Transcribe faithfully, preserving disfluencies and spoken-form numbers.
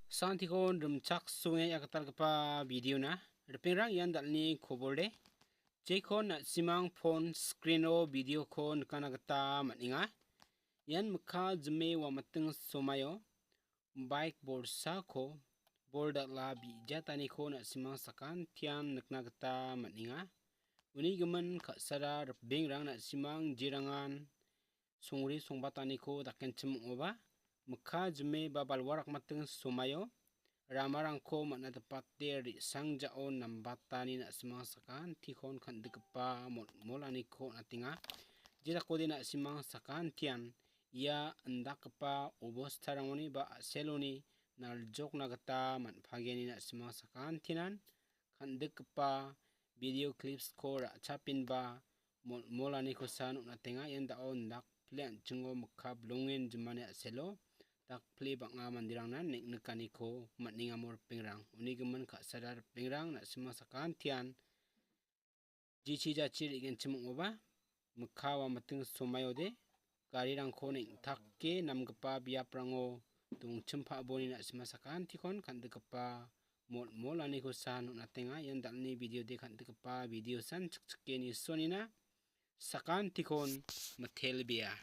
Santikon rimchaksoenga ia gitalgipa video-na. Ripengrang, ian dal·ni kobor de. Jekon na·simang phone screen-o video-ko nikna gita man·enga. Ian mikka jime uamating somaio bike bolsako bol dal·a bijataniko na·simang sakantian nikna gita man·enga. Uni gimin ka·sara ripengrang, na·simang jerangan songri songbataniko dakenchim ong·oba, mikka jime ba balwa rakmating somaio ramarangko man·a dipate ri·sangjao nambatani na·simang sakantikon kan·dikgipa mol-, molaniko on·atenga. Jedakode na·simang sakantian ia indakgipa obostarangoni ba a·seloni naljokna gita man·pageni na·simang sakantinan kan·dikgipa video clips-ko ra·chapinba mol-, molanikosan on·atenga. Ian da·o indakpile an·chingo mikka bilongen jimani a·selo dakpile bang·a manderangna neng·nikaniko man·enga mo ripengrang. Uni gimin ka·sara ripengrang, na·simang sakantian jichi jachi re·genchim ong·oba, mikka uamating somaio de garirangko neng·take namgipa biaprango dongchim pa·boni na·sima sakantikon kan·dikgipa mol-, molanikosan on·atenga. Ian dal·ni video de kan·dikgipa video-san chikchike nisoanina sakantikon mitelbea.